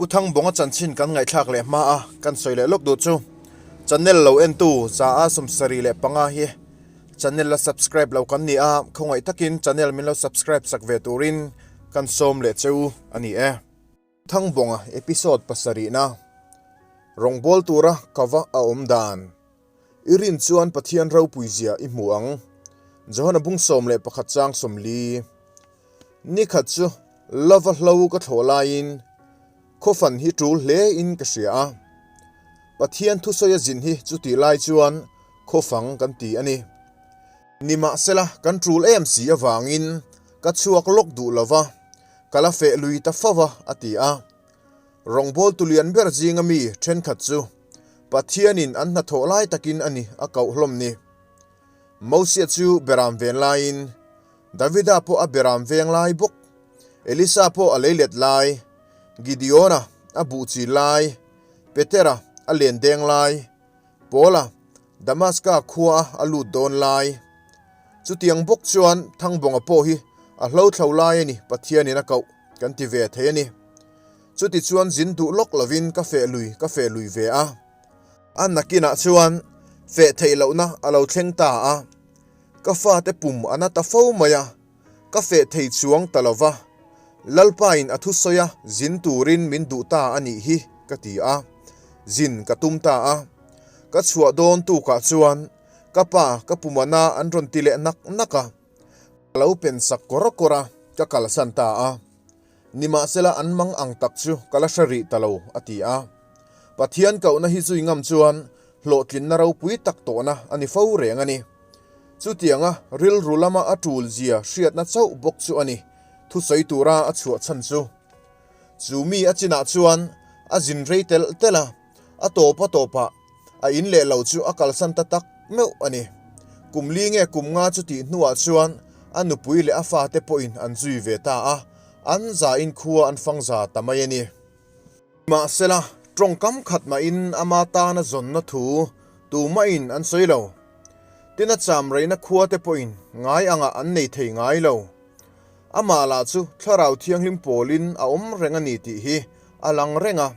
Pu Thangbawnga chanchin kan ngaihthlak leh hma a, kan sawi leh lawk duh chu channel lo entu 175 hi channel la subscribe lo kan ni a, khawngaih takin channel min lo subscribe sak ve turin kan sawm leh che u a ni e. Thangbawnga episode pasarihna Rawngbâwl tura ka va a awm dan. I rin chuan Pathian ropui zia i hmu ang. Johana bung 11 chang 40. Ni khat chu lova hlo ka thlawh laiin khawfan hi tul hle in ka hria a. Pathian thusawi a zin hi chutih lai chuan khawfang kan ti a ni. Nimahsela kan tul em si avangin ka chhuak lawk duh lova, ka la feh lui ta fo va a ti a. Rawngbâwl tulian ber zinga mi thenkhat chu Pathianin an hnathawh lai takin a ni a koh hlawm ni. Mosia chu beram ven laiin, Davida pawh a beram veng lai bawk, Elisa pawh a leilet lai, Gideona a buh chi lai, Petera a len deng lai, Paula Damaska khua a lut dawn lai. Chutiang bawk chuan Thangbawnga pawh hi a hlothlo lai a ni Pathianin a koh kan ti ve thei a ni. Chutichuan zin duh lawk lovin ka feh lui ka feh lui ve a. A nakinah chuan feh theih lohna a lo thleng ta a, ka fate pum a na ta fo mai a, ka feh thei chuang ta lo va, Lalpain a thusawi a zin turin min duh ta a nih hi ka ti a, zin ka tum ta a. Ka chhuah dawn tukah chuan ka pa ka pum a na an rawn ti leh nak nak a, ka lo pen sak kawr kawr a, ka kalsan ta a. Nimahsela an mang ang tak chu ka la hre rih ta lo, a ti a. Pathian kohna hi zui ngam chuan hlawhtlinna ropui tak tawhna a ni fo reng a ni. Chutianga rilru lama a tul zia hriatna chauh bawk chu a ni, thusawi tura a chhuah chhan chu. Chu mi a chinah chuan a zin rei telh telh a, a tawp a tawpah a in leh lo chu a kalsan ta tak meuh a ni. Kum li nge kum nga chu tih hnuah chuan a nupui leh a fate pawhin an zui ve ta a, an zain khua an fang za ta mai a ni. Nimahsela, tawngkam khat mahin ama tana zawnna thu tumahin an sawi lo. Tin a cham reina khuate pawhin ngai angah an nei thei ngai lo. Amah lah chu Thlarau Thianghlim pawlin a awm reng a ni tih hi a lang reng a.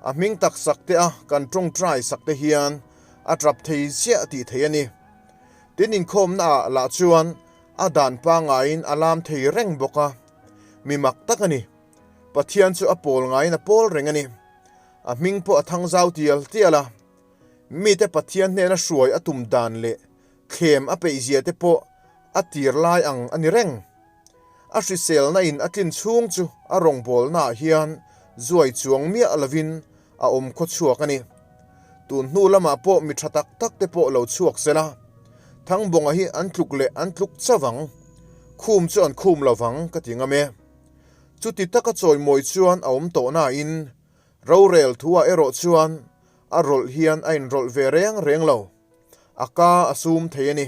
A hming tak sak te a kan tawngtai sak te hian a tap thei chiah tih thei a ni. Tin inkhawmna ah lah chuan a dan pangaiin a lam thei reng bawk a. Mi mak tak a ni. Pathian chu a pawl ngaiin a pawl reng a ni. A hming pawh a thang zau tial tial a. Mite Pathian hnena hruai a tum dan leh thlem a peih zia te pawh a tir lai ang a ni reng. A hriselna in a tlin chhung chu a rawngbawlna ah hian zuai chuang miah lovin a awm khaw chhuak a ni. Tun hnu lamah pawh mi tha tak tak te pawh lo chhuak se la, Thangbawnga hi an tluk leh an tluk chauh ang. Khum chu an khum lo vang ka ti ngam e. Chuti taka chawimawi chuan a awm tawh nain rorel thu ah erawh chuan a rawlh hian a inrawlh ve reng reng lo. A ka a sum thei a ni.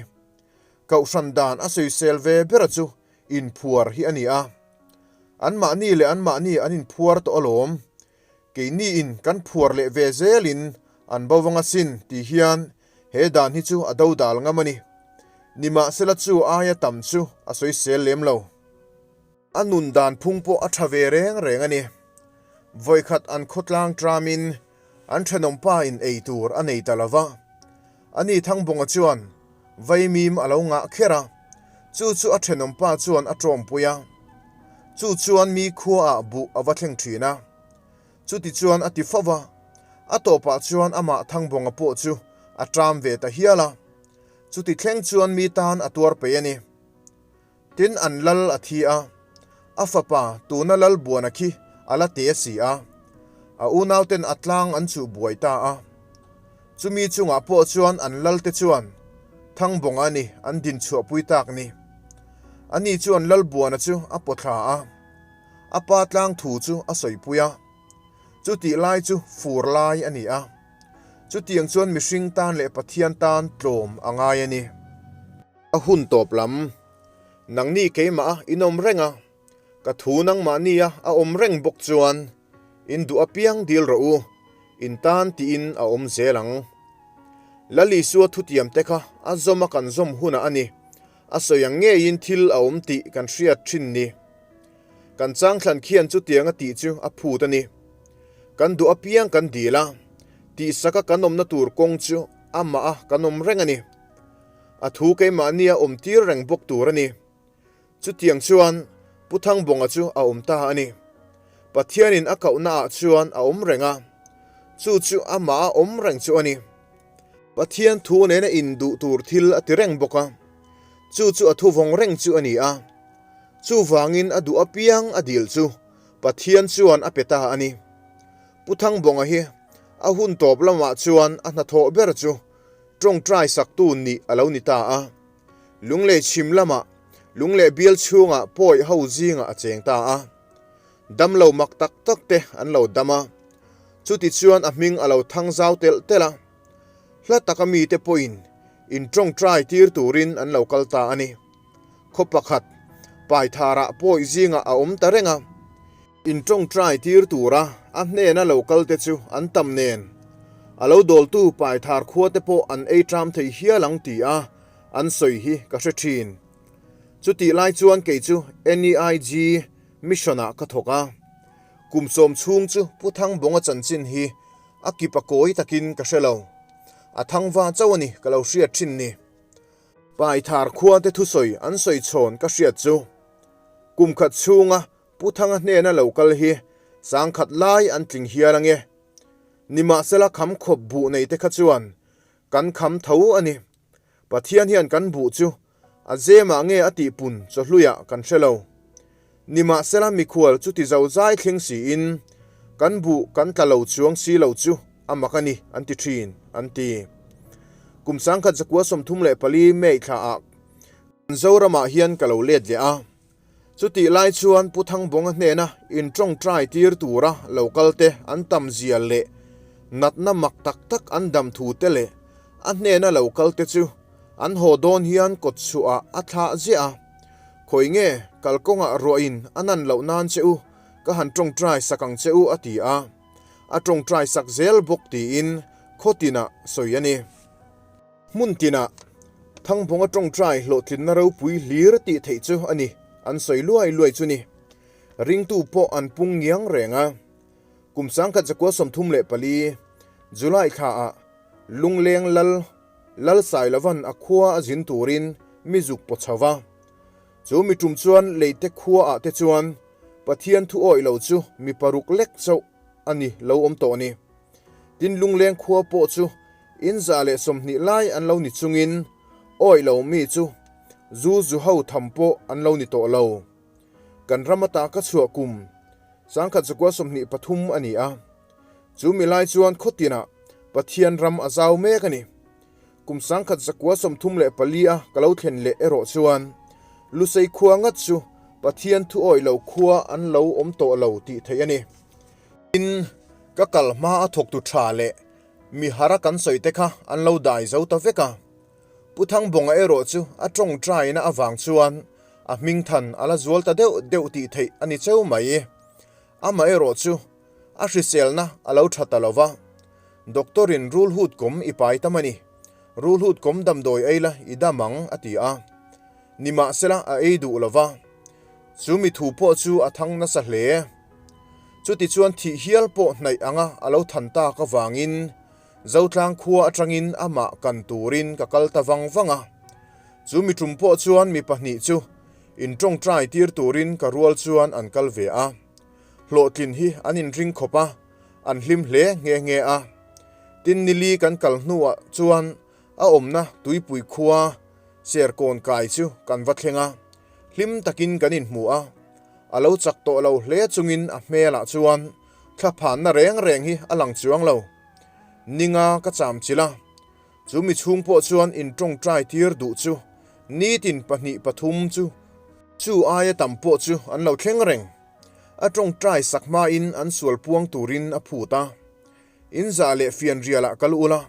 Kohhran dan a sawisel ve bera chu inphuar hi a ni a. Anmahni leh anmahni an inphuar tawh alawm. Keiniin kan phuar leh ve zelin an bo vang asin tih hian he dan hi chu a dodal ngam a ni. Nimahsela chu aia tam chu a sawisel lem lo. A nun dan phung pawh a tha ve reng reng a ni. Vawikhat an khawtlang tramin an thenawmpa in ei tur a nei ta lova. Ani Thangbawnga chuan vaimim a lo ngah kher a, chu chu a thenawmpa chuan a tawmpui a. Chu chuan mi khuaah buh a va thleng thin a. Chuti chuan a ti fo va, a tawpah chuan amah Thangbawnga pawh chu a ṭam ve ta hial a. Chuti thleng chuan mi tan a tuar peih a ni. Tin an lal a thi a, a fapa tuna lal buana khi a la te si a, a unauten a tlang an chuh buai ta a. Chumi chungah pawh chuan an lalte chuan Thangbawnga ni an din chhuahpui tak ni. Ani chuan lal buana chu a pawthla a, a pa tlang thu chu a sawipui a. Chutih lai chu fur lai a ni a. Chutiang chuan mihring tan leh Pathian tan tlawm a ngai a ni. A hun tawp lam. Nangni keimah a in awm reng a, ka thu nangmahni a a awm reng bawk chuan in duh apiang dil rawh u, in tan tiin a awm zel ang. Lal Isua thutiam te kha a zawm a kan zawm hunah a ni, a sawi ang ngeiin thil a awm tih kan hriat thin ni. Kan changthlan khian chutiang a tih chu a phut a ni. Kan duh apiang kan dil a, tihsaka kan awmna tur kawng chu amah a kan awm reng a ni. A thu keimahnia awm tir reng bawk tur a ni. Chutiang chuan Pu Thangbawnga chu a awm ta a ni. Pathianin a kohnaah chuan a awm reng a, chu chu amah a awm reng chu a ni. Pathian thu nena induh tur thil a ti reng bawk a, chu chu a thuvawng reng chu a ni a. Chuvangin a duh apiang a dil chu Pathian chuan a pe ta a ni. Pu Thangbawnga hi a hun tawp lamah chuan a hnathawh ber chu tawngtai saktu nih a lo ni ta a. Lunglei chhim lamah Lungleh bial chhungah pawi ho zingah a cheng ta a. Damlo mak tak tak te an lo dam a, chutichuan a hming a lo thang zau telh telh a. Hla taka mite pawhin in tawngtai tir turin an lo kal ta a ni. Khaw pakhat Paitharah pawi zingah a awm ta reng a. In tawngtai tir tura a hnena lo kal te chu an tam nen, a lo dawltu Paithar khua te pawh an ei ṭam thei hial ang ti a an sawi hi ka hre ṭhin. Chutih lai chuan kei chu NEIG Mission-ah ka thawk a. Kum sawm chhung chu Pu Thangbawnga chanchin hi a kip a kawi takin ka hre lo. A thangva chauh a ni ka lo hriat ṭhin ni. Paithar khua te thusawi an sawi chhawn ka hriat chu kum khat chhunga Pu Thanga hnena lo kal hi sangkhat lai an tling hial ange. Nimahsela kham khawp buh nei te kha chuan kan kham tho a ni. Pathian hian kan buh chu a zemah nge a tihpun chawhluiah kan hre lo. Nimahsela mikhual chu ti zo zai thleng siin kan buh kan tla lo chuang si lo chu a mak a ni an ti thin, an ti. Kum 1934 May thlaah kan Zoramah hian ka lo let leh a. Chutih lai chuan Pu Thangbawnga hnena intawngtai tir tura lo kalte an tam zia leh natna mak tak tak an dam thu te leh a hnena lo kalte chu an haw dawn hian kawtchhuah a thlah ziah a. Khawi nge kalkawngah ruahin a nan loh nan che u ka han tawngtai sak ang che u a ti a, a tawngtai sak zel bawk tiin khaw tinah sawi a ni. Hmun tinah Thangbawnga tawngtai hlawhtlinna ropui hlir tih theih chu a ni, an sawi luai luai chu ni. Ringtu pawh an pung ngiang reng a. Kum 1934 July thlaah Lungleng Lal Lalsailovan a khua a zin turin mi zuk paw chho va. Chu mi tum chuan Leite khuaah te chuan Pathian thu awih lo chu mi paruk lek chauh a ni lo awm tawh a ni. Tin Lungleng khua pawh chu in 120 lai an lo ni chungin awih lo mi chu zu zu ho tham pawh an lo ni tawh lo. Kan ram ata ka chhuah kum 1923 a ni a. Chu mi lai chuan khaw tinah Pathian ram a zau mek a ni. Kum 1934 a ka lo thlen leh erawh chuan Lusei khua ngat chu Pathian thu awih lo khua an lo awm tawh lo tih theih a ni. Tin, ka kal hma a thawktu tha leh mi hara kan sawi te kha an lo dai zo ta vek a. Pu Thangbawnga erawh chu a tawngtaina avang chuan a hmingthan a la zual ta deuh deuh tih theih a ni cheu mai. Amaherawh chu a hriselna a lo tha ta lo va, Doctor in rulhut kawm i pai tam a ni, rulhut kawm damdawi ei la i dam ang a ti a. Nimahsela a ei duh lo va, chu mi thu pawh chu a thang nasa hle. Chutichuan thih hial pawh hnaih anga a lo than tak avangin Zotlang khua atangin amah kan turin ka kal ta vang vang a. Chu mi tum pawh chuan mi pahnih chu intawngtai tir turin ka rual chuan an kal ve a. Hlawhtlin hi an inring khawp a, an hlim hle nghe nghe a. Tin nili kan kal hnuah chuan a awmna tuipui khua Serkawn kai chu kan va thleng a, hlim takin kan inhmu a. A lo chak tawh lo hle chungin a hmelah chuan thlaphanna reng reng hi a lang chuang lo. Ninga ka cham chilh a, chu mi chhung pawh chuan intawngtai tir duh chu nitin pahnih pathum chu chu aia tam pawh chu an lo thleng reng. A tawngtai sak hmain an sual puang turin a phut a, In zah leh fianrialah kal ula,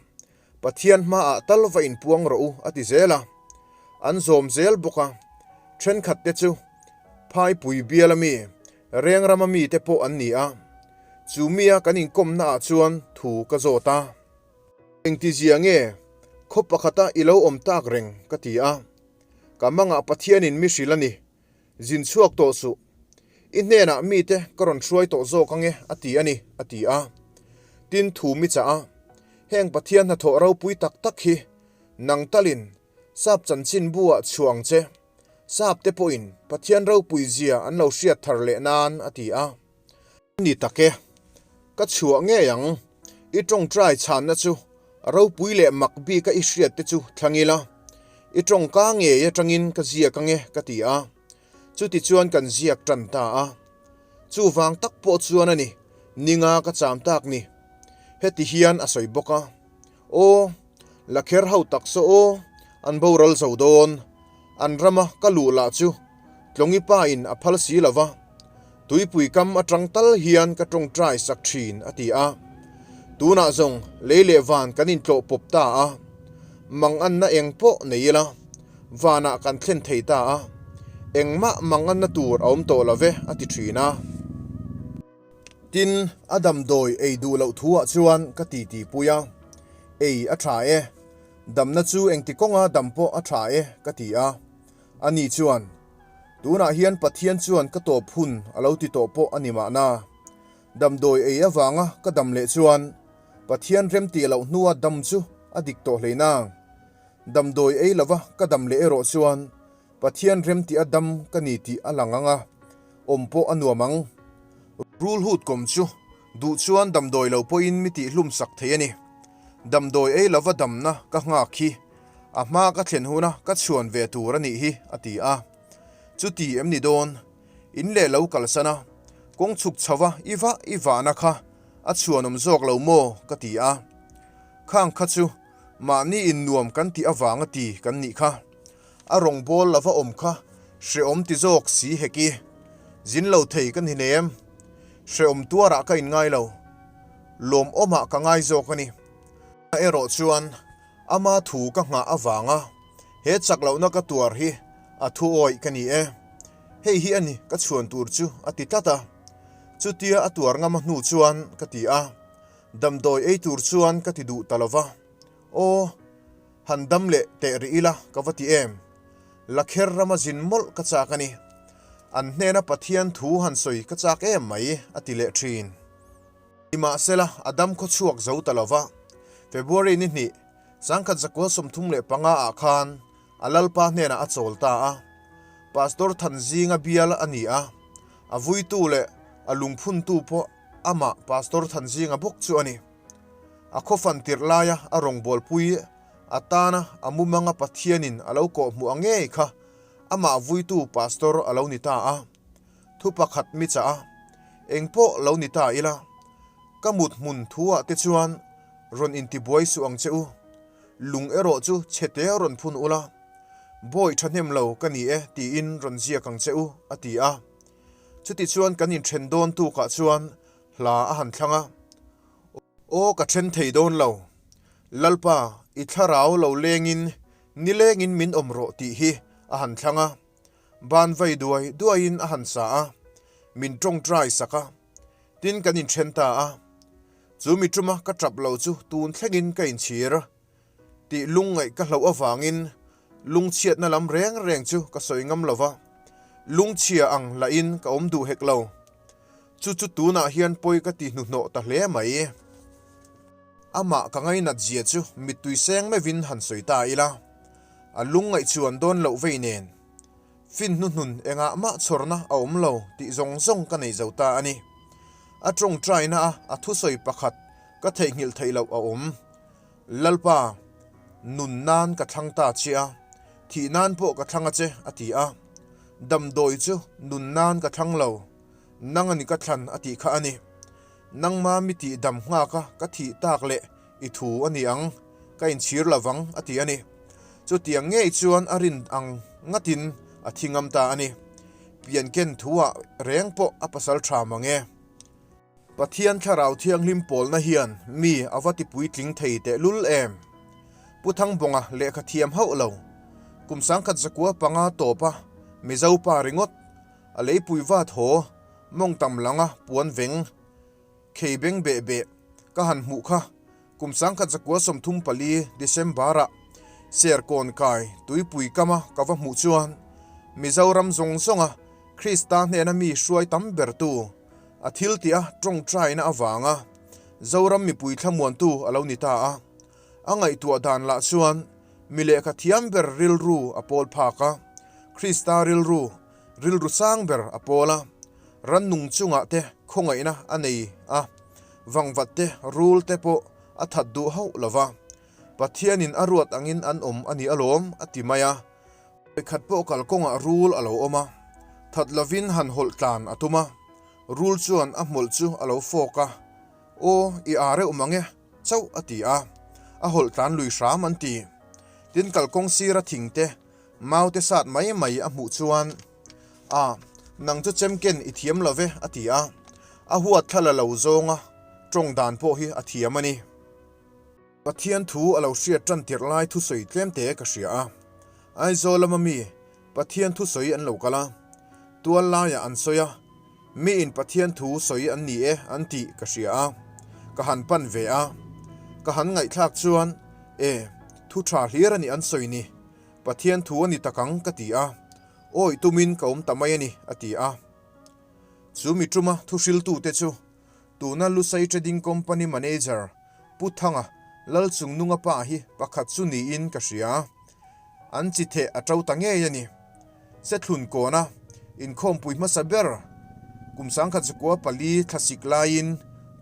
Pathian hmaah tal va inpuang rawh u a ti zel a, an zawm zel bawk a, thenkhat te chu Phaipui biala mi, Rengrama mite pawh an ni a, chu mia kan inkawmna ah chuan thu ka zawt a. Engtizia nge khaw pakhata i lo awm tak reng ka ti a, ka mangah Pathianin mi hrilh a ni, zin chhuak tawh suh. I hnenah mite ka rawn hruai tawh zawk ange a ti a ni, a ti a. Tin, thu mi chah a, Heng Pathian hnathawh ropui tak tak hi nang talin Sap chanchinbu ah chhuah ang che. Sap te pawhin Pathian ropui zia an lo hriat thar leh nan, a ti a. Ni tak e, ka chhuah ngei ang. I tawngtai chhanna chu ropui leh mak bika i hriat te chu thlang ila, i tawngka ngei atangin ka ziak ange ka ti a. Chutichuan kan ziak tan ta a. Chuvang tak pawh chuan a ni, ninga ka cham tak ni. Heti hian a sawi bawk a, Aw, la kher ho tak saw aw, an boral zo dawn. An rama ka luh lah chu Tlawngi pa in a phal si lo va, tuipui kam atang tal hian ka tawngtai sak thin a ti a. Tunah zawng lei leh van kan intlawh pawp ta a, manganna eng pawh nei ila vanah kan thlen thei ta a, engmah manganna tur a awm tawh lo ve a ti thin a. Tin, a damdawi ei duh loh thuah chuan ka titi pui a, Ei a tha e, damna chu engti kawnga dam pawh a tha e ka ti a. Ani chuan, Tunah hian Pathian chuan ka tawp hun a lo ti tawh pawh a ni mahna. Damdawi ei avanga ka dam leh chuan Pathian remtih loh hnua dam chu a dik tawh hlei nang. Damdawi ei lova ka dam leh erawh chuan Pathian remtih a dam ka ni tih a lang ang a, awm pawh a nuam ang. Rulhut kawm chu duh chuan damdawi lo pawhin mi tihhlum sak thei a ni. Damdawi ei lova damna ka nghak hi A hma ka thlen huna ka chhuan ve tur a nih hi, a ti a. Chuti em ni dawn? In leh lo kalsan a, kawng chhuk chho va i vah i vahna kha a chhuanawm zawk lo maw? ka ti a. Khang kha chu mahni in nuam kan tih avanga ti kan nih kha. A rawngbâwl lova awm kha hrehawm ti zawk si hek i, zin lo thei ka ni nem. Hrehawm tuarah ka inngai lo. Lawmawmah ka ngai zawk a ni. Erawh chuan Ama thu ka nghah avanga he chak lohna ka tuar hi a thu awih ka ni e. Hei hi a ni ka chhuan tur chu a ti tlat a. Chutia a tuar ngam a hnu chuan ka ti a, damdawi ei tur chuan ka ti duh ta lo va. Aw, han dam leh teh rih ila ka va ti em. Lakher rama zin mawlh ka chak a ni. An hnena Pathian thu han sawi ka chak em mai a ti leh thin. Nimahsela, a dam khaw chhuak zo ta lo va. February ni hnih, sangkhat zakua 35 ah khan a Lalpa hnenah a chawl ta a. Pastor Thanzinga bial a ni a, a vuitu leh a lungphuntu pawh amah Pastor Thanzinga bawk chu a ni. A khawfan tirh laia a rawngbawlpui atana a mumanga Pathianin a lo kawhhmuh a ngei kha amah vuitu Pastor a lo ni ta a. Thu pakhat mi chah a, eng pawh lo ni ta ila, ka mut hmun thu ah te chuan rawn intibuai suh ang che u, lung erawh chu chhe te rawn phun ula, bawi thahnem lo ka ni e tiin rawn ziak ang che u, a ti a. Chutichuan kan inthen dawn tukah chuan hla a han thlang a, Aw ka then thei dawn lo, Lalpa i thlarau lo lengin nilengin min awm rawh tih hi a han thlang a. Ban vai duai duaiin a han sa a, min tawngtai sak a, tin kan inthen ta a. Chu mi tuma ka tap lo chu tun thlengin ka inchhir tih lungngaih ka hlauh avangin lungchhiatna lam reng reng chu ka sawi ngam lo va, lungchhia ang lahin ka awm duh hek lo. Chu chu tunah hian pawi ka ti hnuhnawh ta hle mai. Amah ka ngainat zia chu mittui seng meuhin han sawi ta ila. A lungngaih chuan dawn loh vei nen, fin hnuhnun engah mah chhawrna a awm lo tih zawng zawng ka nei zo ta a ni. A tawngtaina a a thusawi pakhat ka theihnghilh theih loh a awm. Lalpa, nun nan ka thlang ta che a, thih nan pawh ka thlang a che, a ti a. Damdawi chu nun nan ka thlang lo, nang a ni ka thlan a tih kha a ni. Nangma mi tih dam nghak a ka thih tak leh i thu a ni ang, ka inchhir lo vang a ti a ni. Chutiang ngei chuan a rin ang ngatin a thi ngam ta a ni. Pian ken thu ah reng pawh a pasal tha mang e. Pathian Thlarau Thianghlim pawlna hian mi a va ti puitling thei tehlul em? Pu Thangbawnga lehkha thiam hauh lo, kum 1905 tawpa Mizo pa ringawt, a leipui vat haw, mawng tam langa puan veng, khei beng beh beh ka han hmuh kha kum 1934 December-ah Serkawn kai tuipui kama ka va hmuh chuan Mizoram zawng zawnga. Krista hnena mi hruai tam bertu, a thiltih a tawngtaina avanga Zoram mipui thlamuantu a lo ni ta a. A ngaihtuah dan lah chuan mi lehkha thiam ber rilru a pawl phak a, Krista rilru, rilru sang ber a pawl a, rannung chungah te khawngaihna a nei a, vangvat te, rul te pawh a that duh hauh lo va. Pathianin a ruat angin an awm a ni alawm, a ti mai a. Vawikhat pawh kalkawngah rul a lo awm a, that lovin han hawlh tlan a tum a, rul chuan a hmawlh chu a lo fawk a, Aw, i â reuh mang e, chauh a ti a, a hawlh tlan lui hram an ti. Tin kalkawng sira thing te, mau te sat mai mai a hmuh chuan, A, nang chu chemken i thiam lo ve, a ti a, a huat thla la lo zawnga tawng dan pawh hi a thiam a ni. Pathian thu a lo hriat tan tirh lai thusawi tlem te ka hria a. Aizawl lama mi Pathian thusawi an lo kal a, tual laiah an sawi a, miin Pathian thu sawi an ni e an tih ka hria a, ka han pan ve a. Ka han ngaihthlak chuan, E, thu tha hlir a ni an sawi ni, Pathian thu a ni tak ang ka ti a, awi tumin ka awm ta mai a ni a ti a. Chu mi tuma thuhriltute chu Tuna Lusei Trading Company Manager Pu Thanga Lalchungnunga pa hi pakhat chu niin ka hria. An chi theh a to ta ngei a ni. Sethlun kawna inkhawmpui hmasa ber kum 1904 thlasik laiin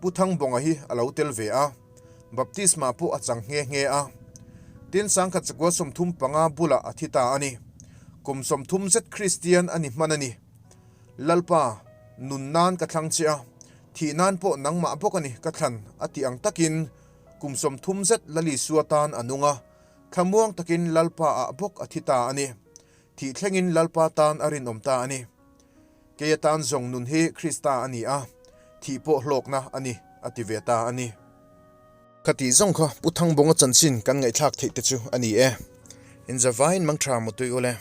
Pu Thangbawnga hi a lo tel ve a, baptisma pawh a chang nghe nghe a. Tin 1935 bulah a thi ta a ni. Kum 30 zet Kristian a ni hman a ni. Lalpa, nun nan ka thlang che a, thih nan pawh nangmah bawk a ni ka thlan a tih ang takin kum 30 zet Lalisua tan a nung a, thlamuang takin Lalpa ah bawk a thi ta a ni. Thih thlengin Lalpa tan a rinawm ta a ni. Kei atan zawng nun hi Krista a ni a, thih pawh hlawkna a ni a ti ve ta a ni. Khatih zawng kha Pu Thangbawnga chanchin kan ngaihthlak theih te chu a ni e. Inzavain mangtha mutui ule.